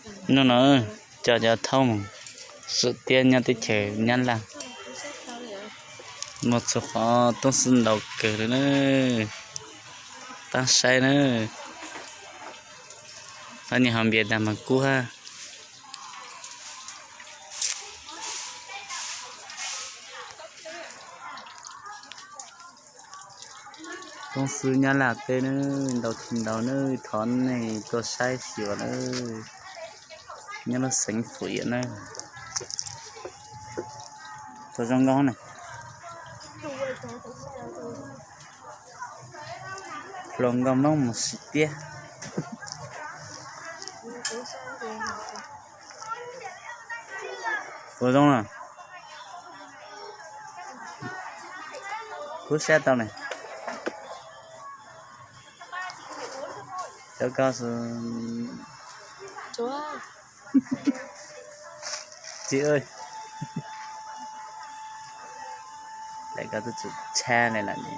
Hnub no coj cov thaub mus xwm tiab nyob teb chaws Nyab Laj. Muaj txhua qhov toob xwb ntau kawg li na. Tab saib na, lawv niaj ho npias dag mas kub hab. Toob xwb Nyab Laj teb na, ntau tsis ntau na, thov nej tuaj saib xyuas na. Nyob lub xeev Fuam Yam na. Tau zoo nkauj na. Hluas nkauj Hmoob mus xwm tiab. Puas zoo na? Kuv sab tau ne. Cov ko xwb. Txiv, lawv ko twb tsum tshab li lawm ne.